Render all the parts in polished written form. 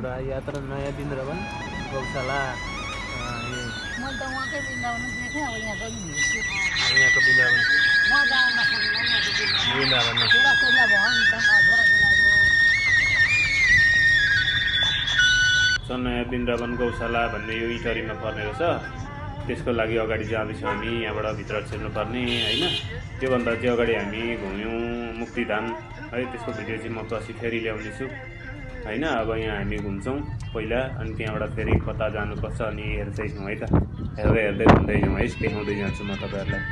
हाम्रो यात्रा नयाँ वृन्दावन गौशाला यहाँको नयाँ वृन्दावन गौशाला भन्ने यो इटरीमा पर्ने रहेछ। त्यसको लागि अगाडि जाँदैछौँ हामी, यहाँबाट भित्र छिर्नुपर्ने होइन। त्योभन्दा चाहिँ अगाडि हामी घुम्यौँ मुक्तिधाम है, त्यसको भिडियो चाहिँ म पछि फेरि ल्याउनेछु होइन। अब यहाँ हामी घुम्छौँ पहिला, अनि त्यहाँबाट फेरि कता जानुपर्छ अनि हेर्दै छौँ है त। हेर्दै हेर्दै घुम्दै जाउँ है, देखाउँदै जान्छु म तपाईँहरूलाई।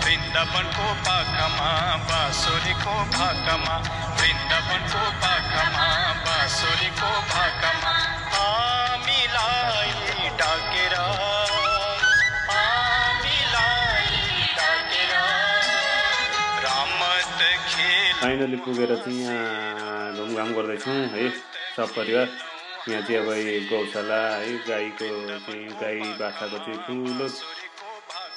वृन्दावनको पाखमा बाँसुरीको भाकामा, वृन्दावनको पाखमा बाँसुरीको भाकामा हामीलाई डाकेर रामत खेल। फाइनली पुगेर चाहिँ यहाँ घुमघाम गर्दैछौँ है सब परिवार। यहाँ चाहिँ अब गौशाला है, गाईको चाहिँ गाई बाछाको चाहिँ ठुलो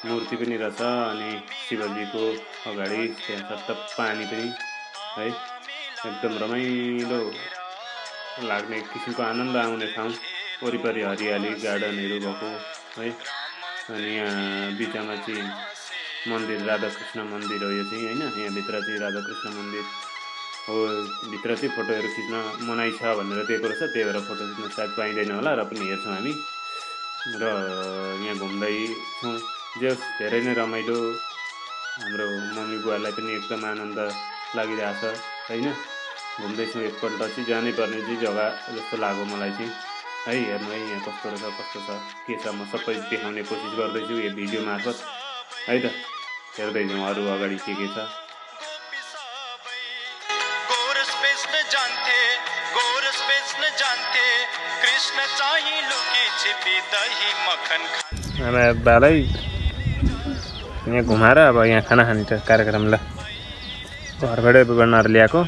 मूर्ति पनि रहेछ। अनि शिवजीको अगाडि त्यहाँ सट्ट पानी पनि है, एकदम रमाइलो लाग्ने किसिमको आनन्द आउने ठाउँ। वरिपरि हरियाली गार्डनहरू भएको है। अनि यहाँ बिचमा चाहिँ मन्दिर, राधाकृष्ण मन्दिर हो यो चाहिँ होइन। यहाँभित्र चाहिँ राधाकृष्ण मन्दिर हो, भित्र चाहिँ फोटोहरू खिच्न मनाइ छ भनेर दिएको रहेछ, त्यही भएर फोटो खिच्न सायद पाइँदैन होला, र पनि हेर्छौँ हामी। र यहाँ घुम्दैछौँ, जे धेरै नै रमाइलो। हाम्रो मम्मी बुवालाई पनि एकदम आनन्द लागिरहेछ होइन। घुम्दैछौँ, एकपल्ट चाहिँ जानै पर्ने चाहिँ जग्गा जस्तो लाग्यो मलाई चाहिँ है। हेर्नु है यहाँ कस्तो रहेछ, कस्तो छ, के छ, म सबै देखाउने कोसिस गर्दैछु यो भिडियो मार्फत है त। हेर्दै जाउँ अरू अगाडि के छ। बालै यहाँ घुमाएर अब यहाँ खाना खाने कार्यक्रमलाई घरबाटै बनाएर ल्याएको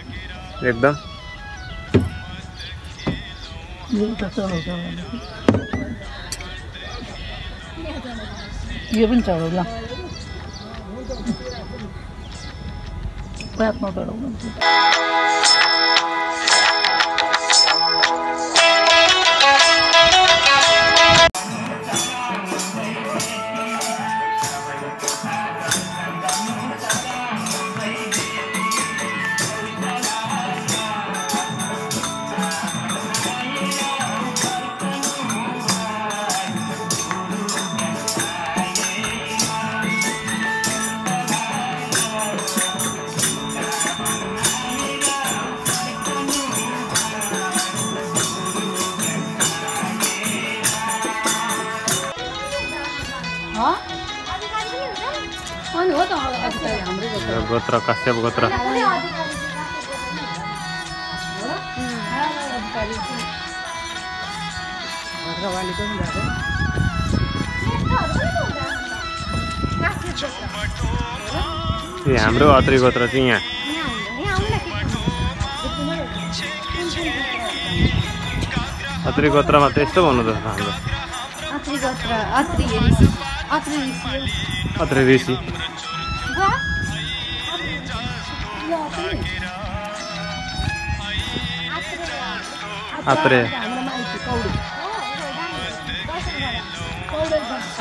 एकदम। यो पनि चढाउला बातमा चढाउनु। गोत्र कश्यप गोत्र। ए हाम्रो अत्री गोत्र चाहिँ यहाँ। अत्री गोत्रमा त यस्तो भन्नु त हाम्रो अत्री ऋषि।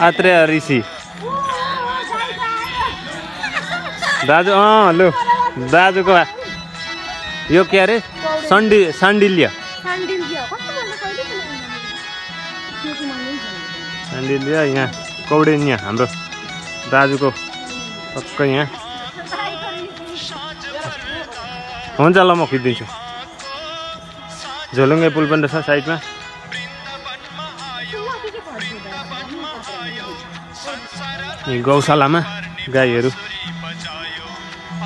आत्रेय ऋषि दाजु। लु दाजुको यो के अरे सान्डिल्य यहाँ कौडेन यहाँ हाम्रो दाजुको पक्कै यहाँ। हुन्छ ल म खिचिदिन्छु। झोलुङ्गे पुल पनि रहेछ साइडमा। गौशालामा गाईहरू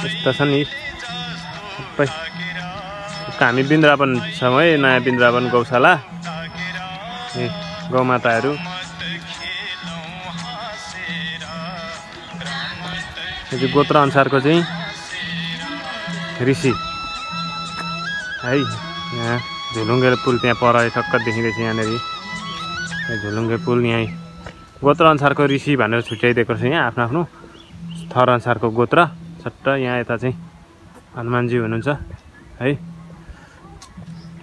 यस्ता छन् नि सबै। हामी वृन्दावन छौँ है, नयाँ वृन्दावन गौशाला। गौमाताहरू गोत्र अनुसारको चाहिँ ऋषि है। यहाँ झोलुङ्गे पुल त्यहाँ पर ठक्क देखिँदैछ यहाँनिर झोलुङ्गे पुल। यहाँ गोत्र अनुसारको ऋषि भनेर छुट्याइदिएको छ यहाँ आफ्नो आफ्नो थर अनुसारको गोत्र। सट्ट यहाँ यता चाहिँ हनुमानजी हुनुहुन्छ है।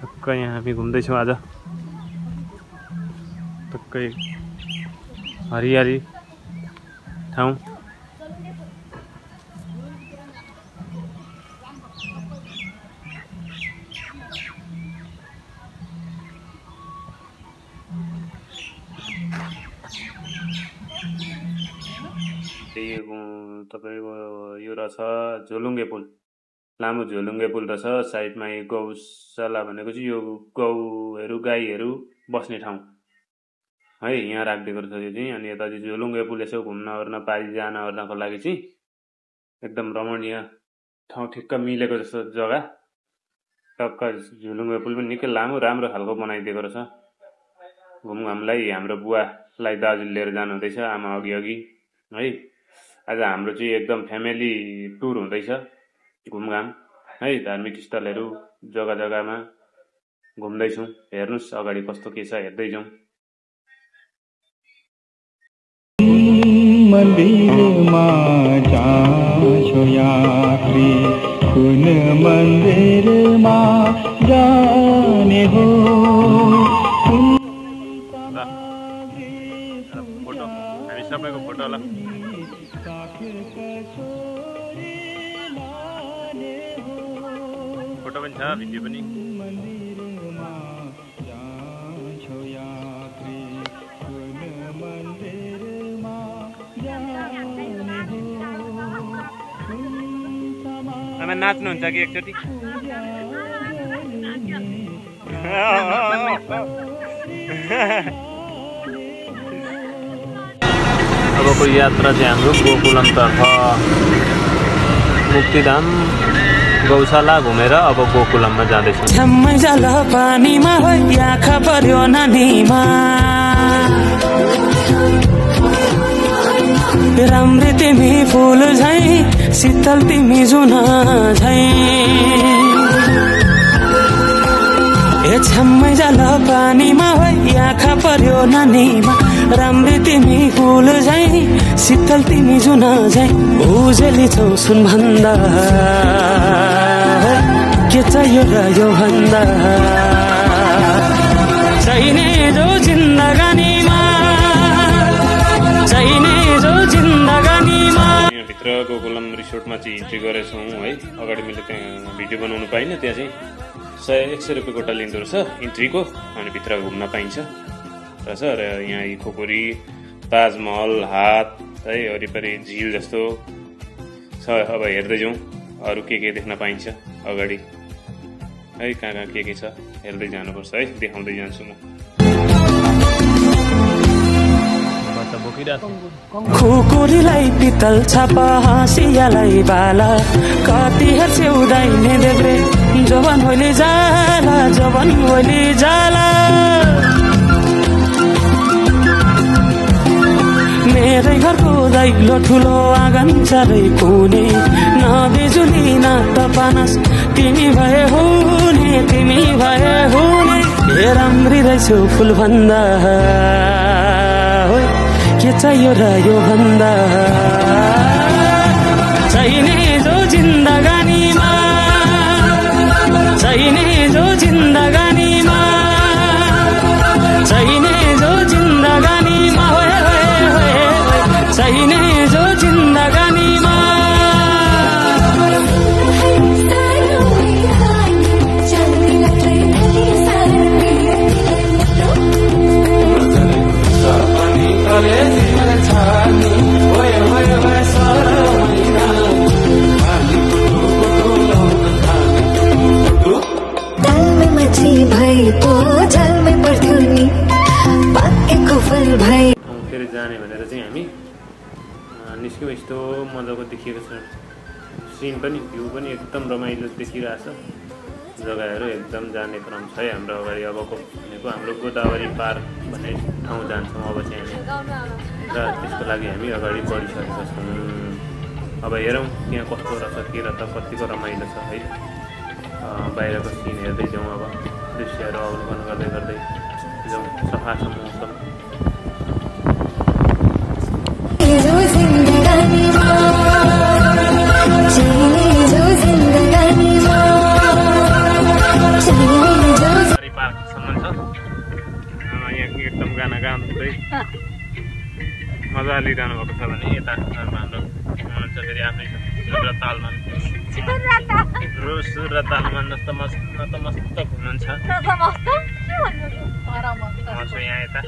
ठक्क यहाँ हामी घुम्दैछौँ आज। टक्कै हरियाली ठाउँ। तपाईँको यो रहेछ झोलुङ्गे पुल, लामो झोलुङ्गे पुल रहेछ। साइडमा यो गौशाला भनेको चाहिँ यो गौहरू गाईहरू बस्ने ठाउँ है, यहाँ राखिदिएको रहेछ यो चाहिँ। अनि यता चाहिँ झोलुङ्गे पुल यसो घुम्न ओर्न पारि जान ओर्नको लागि चाहिँ एकदम रमणीय ठाउँ, ठिक्क मिलेको जस्तो जग्गा। टक्क झोलुङ्गे पुल पनि निकै लामो राम्रो खालको बनाइदिएको रहेछ। घुमघामलाई हाम्रो बुवालाई दाजुले लिएर जानुहुँदैछ, आमा अघि अघि है। आज हाम्रो चाहिँ एकदम फ्यामिली टुर हुँदैछ, घुमघाम है। धार्मिक स्थलहरू जग्गा जग्गामा घुम्दैछौँ। हेर्नुहोस् अगाडि कस्तो के छ, हेर्दै जाउँ। मन्दिरमा जान्छौ यात्री, कुन मन्दिरमा जाने हो? फोटो हामी सबैको फोटो ल। फोटो पनि छ, भिडियो पनि। आमा नाच्नुहुन्छ कि एकचोटि? अबको यात्रा चाहिँ हाम्रो गोकुलमतर्फ, मुक्तिधाम गौशाला घुमेर अब गोकुलममा जाँदैछौँ। छम्मै जल पानीमा आँखा पर्यो नानीमा, राम्री तिमी फुल झै, शीतल तिमी जुन झै। ए छम्मै जल पानीमा आँखा पर्यो नानीमा, राम्री तिमी फुल झै, शीतल तिमी जुन झै। उजेली छौ सुन भन्दा के चाहियो र यो भन्दा, चाहिने जो जिन्दगानीमा, चाहिने जो जिन्दगानीमा। यहाँभित्र गोकुलम रिसोर्टमा चाहिँ इन्ट्री गरेछौँ है। अगाडि मैले त्यहाँ भिडियो बनाउनु पाइनँ। त्यहाँ चाहिँ 100 रुपियाँ गोटा लिँदो रहेछ इन्ट्रीको, अनि भित्र घुम्न पाइन्छ रहेछ। र यहाँ खोखोरी, ताजमहल, हात है, वरिपरि झिल जस्तो छ। अब हेर्दै जाउँ अरू के देख्न पाइन्छ अगाडि है, कहाँ के छ हेर्दै जानुपर्छ है। देखाउँदै जान्छु म। खुकुरीलाई पितल छापा, हाँसियालाई बाला, कति हेर्छे उदाइने देब्रे, जवान होली जाला, जवान होली जाला। मेरै घरको दैलो ठुलो आँगन चारै कुने, न बिजुली न त पानस, तिमी भए हुने, तिमी भए हुने। ए राम्री रहेछौ फुल भन्दा, के चाहियो र यो भन्दा, चाहिने जो जिन्दगानीमा, चाहिने जो जिन्दगानीमा, चाहिने जो जिन्दगानीमा, चाहिने जो जिन्दगानीमा। गोदावरी जाने भनेर चाहिँ हामी निस्क्यौँ। यस्तो मजाको देखिएको छ सिन पनि, भ्यू पनि एकदम रमाइलो देखिरहेछ। जग्गाहरू एकदम जाने क्रम छ है हाम्रो अगाडि। अबको भनेको हाम्रो गोदावरी पार्क भन्ने ठाउँ जान्छौँ अब चाहिँ हामी, र त्यसको लागि हामी अगाडि बढिसकेका छौँ। अब हेरौँ त्यहाँ कस्तो रहेछ, के रहेछ, कतिको रमाइलो छ है। बाहिरको सिन हेर्दै जाउँ, अब दृश्यहरू अवलोकन गर्दै गर्दै जाउँ। सफा छ मौसम। पार्कसम्म छ यहाँ एकदम गाना गाउँदै मजा लिइरहनु भएको छ भने यता हाम्रो हुनुहुन्छ फेरि आफ्नै सुर र तालमा सुर र तालमा नतमस्तक हुनुहुन्छ। म छु यहाँ यता,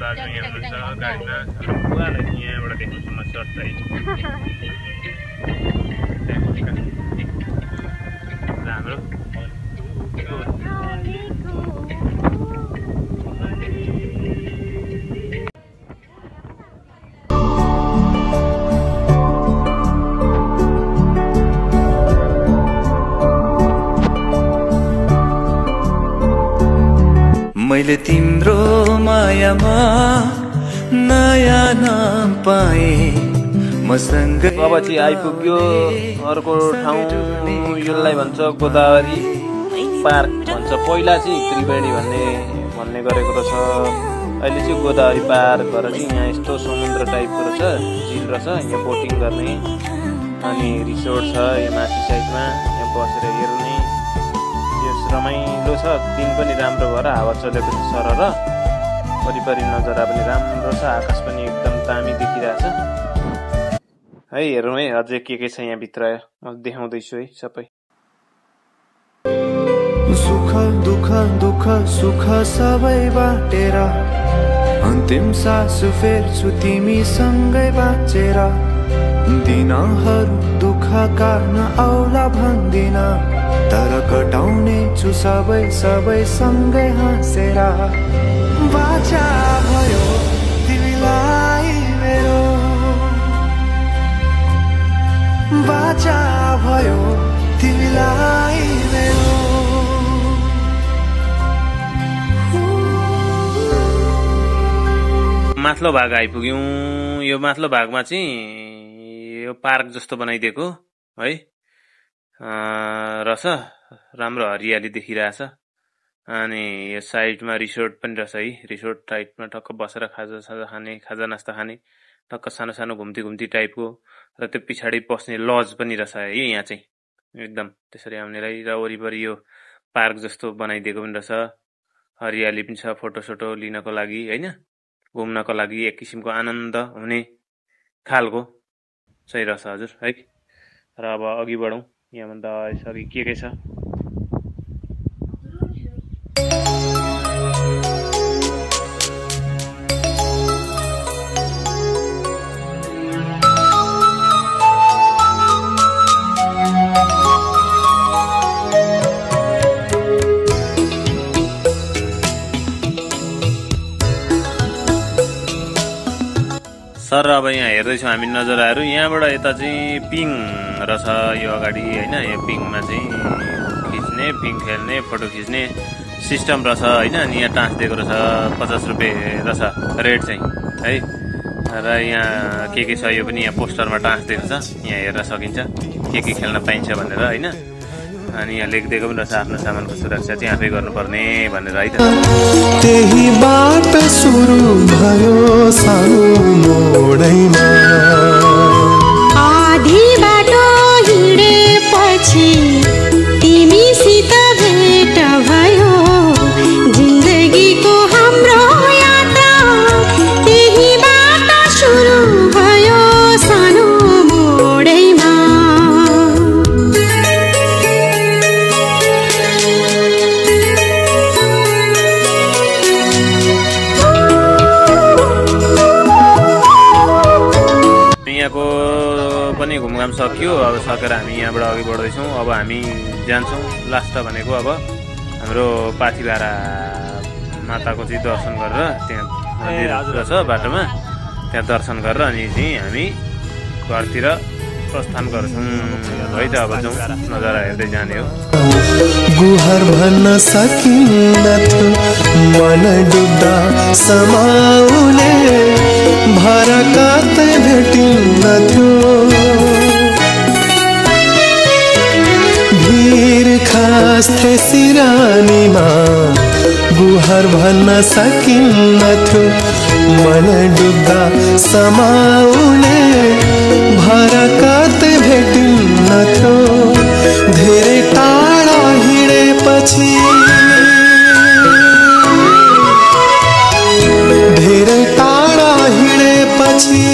दाजु यहाँ हुनुहुन्छ गाडीमा, बुवालाई यहाँबाट देख्नुहुन्छ म सर्दै हाम्रो मैले तिम्रो मायामा नयाँ नाम पाएँ मसँग। अब चाहिँ आइपुग्यो अर्को ठाउँ, यसलाई भन्छ गोदावरी पार्क भन्छ। पहिला चाहिँ त्रिवेणी भन्ने गरेको रहेछ, अहिले चाहिँ गोदावरी पार्क भएर चाहिँ यहाँ यस्तो समुद्र टाइपको रहेछ, झिल रहेछ, यहाँ बोटिङ गर्ने अनि रिसोर्ट छ यहाँ माथि साइडमा, यहाँ बसेर हेर्ने यस रमाइलो छ। दिन पनि राम्रो भएर हावा चलेको छ सरर, वरिपरि नजारा पनि राम्रो छ, आकाश पनि एकदम दामी देखिरहेछ है। हेरौँ है अझै के छ यहाँभित्र, म देखाउँदैछु है सबै। सुख दुःख दुःख सुख सबै बाटेर अन्तिम सास फेर्छु तिमीसँगै बाँचेर। दिनहरू दुःखका नआउला भन्दिन, तर कटाउने छु सबै सँगै हाँसेर। बाचा भयो तिमीलाई मेरो, बाचा भयो तिमीलाई मेरो। माथिल्लो भाग आइपुग्यौँ। यो माथिल्लो भागमा चाहिँ यो पार्क जस्तो बनाइदिएको है रहेछ, राम्रो हरियाली देखिरहेछ। अनि यो साइडमा रिसोर्ट पनि रहेछ है, रिसोर्ट टाइपमा टक्क बसेर खाजा खाने, खाजा नास्ता खाने टक्क सानो सानो घुम्ती टाइपको। र त्यो पछाडि बस्ने लज पनि रहेछ है यहाँ चाहिँ एकदम त्यसरी आउनेलाई। र वरिपरि यो पार्क जस्तो बनाइदिएको पनि रहेछ, हरियाली पनि छ, फोटोसोटो लिनको लागि होइन, घुम्नको लागि एक किसिमको आनन्द हुने खालको चाहिँ रहेछ हजुर है। र अब अघि बढौँ, यहाँभन्दा अघि के छ। सर अब यहाँ हेर्दैछौँ हामी नजाराहरू। यहाँबाट यता चाहिँ पिङ रहेछ यो अगाडि होइन, यो पिङमा चाहिँ खिच्ने, पिङ खेल्ने, फोटो खिच्ने सिस्टम रहेछ होइन। अनि यहाँ टाँस दिएको रहेछ 50 रुपियाँ रहेछ रेट चाहिँ है। र यहाँ के छ यो पनि यहाँ पोस्टरमा टाँस दिएको छ, यहाँ हेर्न सकिन्छ के खेल्न पाइन्छ भनेर होइन। अनि यहाँ लेखिदिएको पनि रहेछ आफ्नो सामानको सुरक्षा चाहिँ आफै गर्नुपर्ने भनेर है त। त्यही बात सुरु भयो सानो मोडैमा, आधी बाटो हिँडेपछि तिमीसित भेट भयो। जिन्दगीको हाम्रो यात्रा त्यही बात सुरु भयो सानो मोडैमा। पनि घुमघाम सक्यो। अब सकेर हामी यहाँबाट अघि बढ्दैछौँ। अब हामी जान्छौँ लास्ट भनेको अब हाम्रो पाथिभारा माताको चाहिँ दर्शन गरेर त्यहाँ मन्दिर छ बाटोमा त्यहाँ दर्शन गरेर अनि चाहिँ हामी घरतिर प्रस्थान गर्छौँ है त। अब जाउँ नजारा हेर्दै जाने हो। गुहार भन्न सकिन्नथ्यो मन डुब्दा समाउने भरकातै भेटिन्नथ्यो भिर खास्थे सिरानीमा गुहार भन्न सकिन्नथ्यो मन डुब्दा समाउने भरकातै भेटिन्नथ्यो धेरै टाढा हिँडेपछि धेरै टाढा हिँडेपछि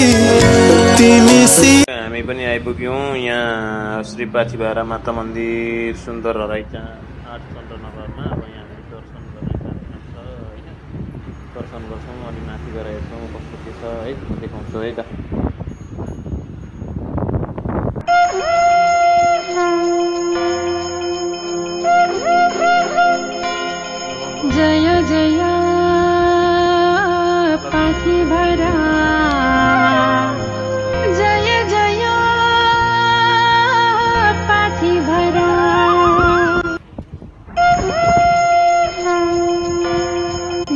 तिमी हामी पनि आइपुग्यौँ यहाँ श्री पाथिभारा माता मन्दिर सुन्दर रहेछ 8 चन्द्रनगरमा। अब यहाँ हामी दर्शन गर्ने कार्यक्रम छ होइन, दर्शन गर्छौँ अनि माथि गएर हेर्छौँ कस्तो के छ है, देखाउँछु है त। जय जय पाथिभारा जय जय पाथिभारा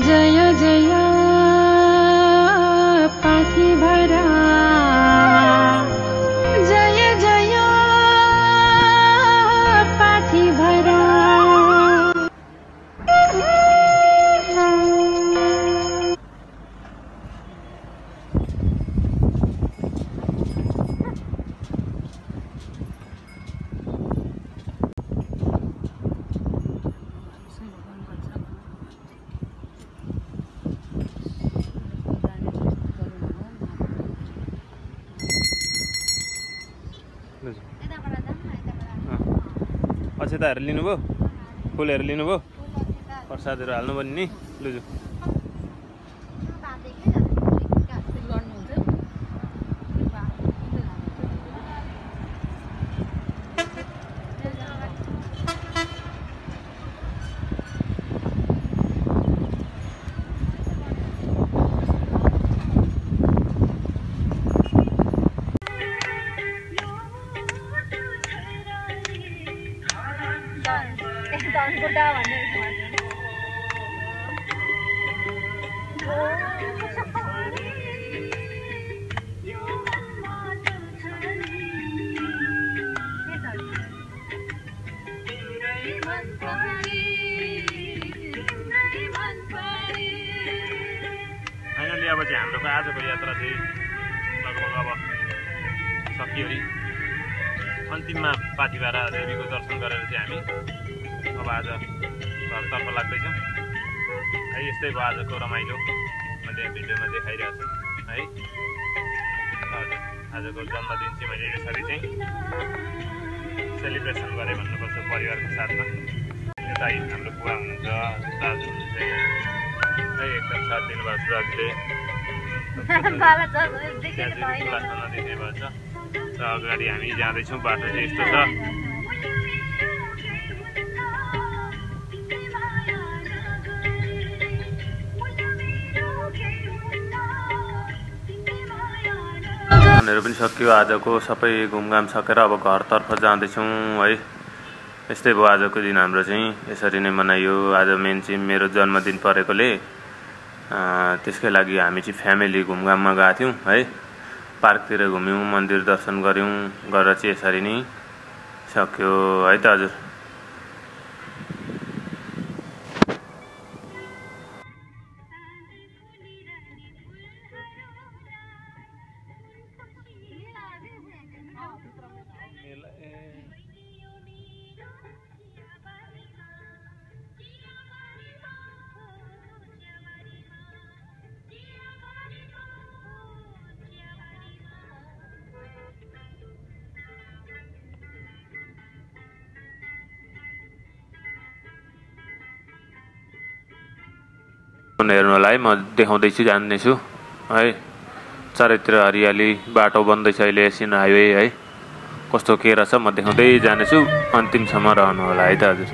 जय जय पाथिभारा जय जय पाथिभारा अक्षताहरू लिनुभयो, फुलहरू लिनुभयो, प्रसादहरू हाल्नुपर्ने नि लुजु। फाइनली अब चाहिँ हाम्रो आजको यात्रा चाहिँ लगभग अब सकियो अरे। अन्तिममा पाथिभारा देवीको दर्शन गरेर चाहिँ हामी अब आज घरतर्फ लाग्दैछौँ है। यस्तै भयो आजको रमाइलो, मैले भिडियोमा देखाइरहेको छु है। हजुर, आजको जन्मदिन चाहिँ मैले यसरी चाहिँ सेलिब्रेसन गरेँ भन्नुपर्छ परिवारको साथमा। यता हाम्रो बुवा हुनुहुन्छ, दाजु हुनुहुन्छ यहाँ है, एकदम साथ दिनुभएको छ दाजुले। नदेख्ने भएछ र अगाडि हामी जाँदैछौँ। बाटो चाहिँ यस्तो छ। हरू पनि सकियो आजको सबै घुमघाम सकेर अब घरतर्फ जाँदैछौँ है। यस्तै भयो आजको दिन हाम्रो चाहिँ, यसरी नै मनाइयो। आज मेन चाहिँ मेरो जन्मदिन परेकोले त्यसकै लागि हामी चाहिँ फ्यामिली घुमघाममा गएको थियौँ है। पार्कतिर घुम्यौँ, मन्दिर दर्शन गऱ्यौँ, गरेर चाहिँ यसरी नै सक्यो है त हजुर। हेर्नुलाई म देखाउँदैछु, जान्दैछु है। चारैतिर हरियाली, बाटो बन्दैछ अहिले, एसियन हाइवे है। कस्तो के रहेछ म देखाउँदै जानेछु, अन्तिमसम्म रहनु होला है त हजुर।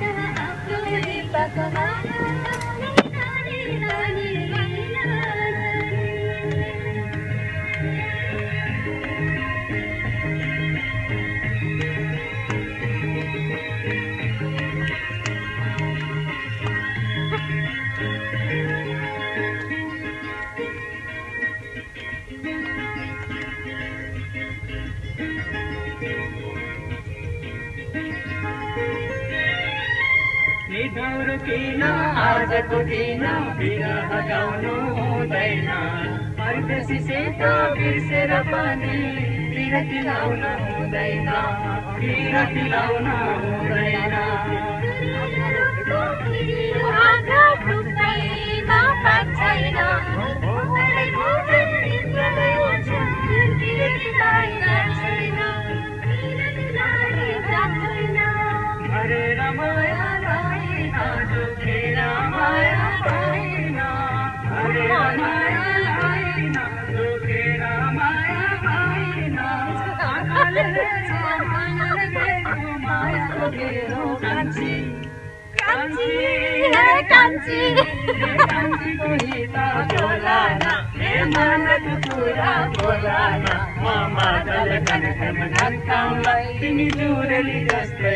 सिधौरो किन आजको दिन बिरह गाउनु हुँदैन परदेशी सेत बिर्सेर पनि बिरती लाउन हुँदैन बिरती लाउन हुँदैन आँखा डुब्दैमा पाक्दैन हरेर माया लाइन दुखेर माया लाइन हरेर माया लाइन दुखेर माया लाइन आँखाले माया लगेरो कान्छी कान्छी हे कान्छी कान्छीको हित बोलाना हे मानको कुरा बोलाना म मादल कनकन घन्टाउलाई तिमी जुरेली जस्तै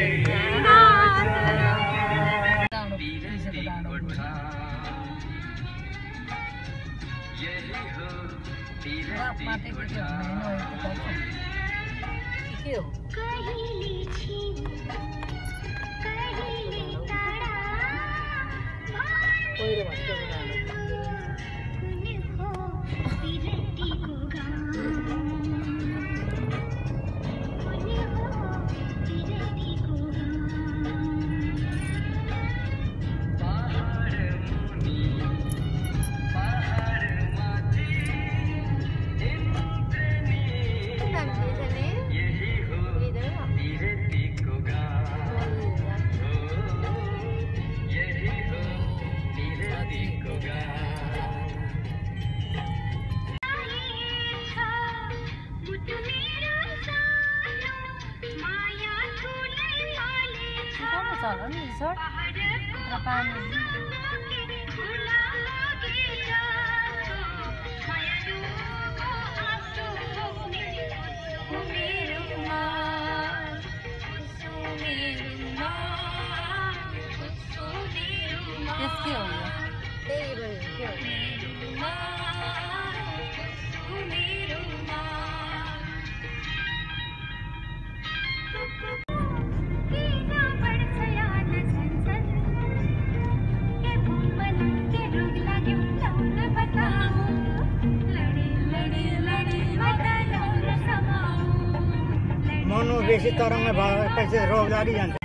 बेसी तरङ्ग भएपछि रोग लागिजान्छ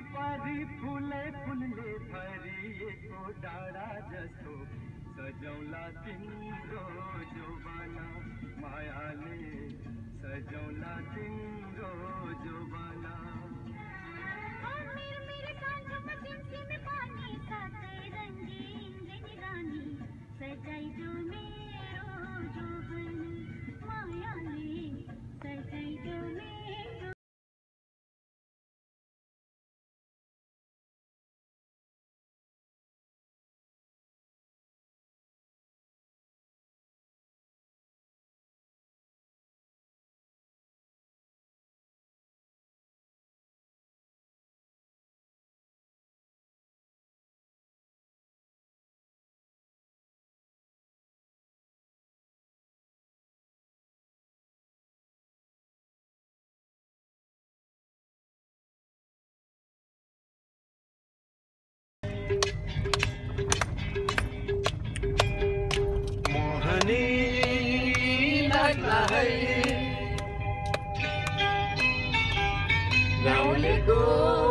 पारी फुले फुलले भरिएको डाँडा जस्तो सजौला तिम्रो जोबाना मायाले सजौला तिम्रो जोबाना मेरे काँधमा सिमसिमे पानी साथै रङ्गीन निगानी सजाइदो मेरो जोबन मायाले सजाइदो मेरो मोहनी लाग्ला है गाउँलेको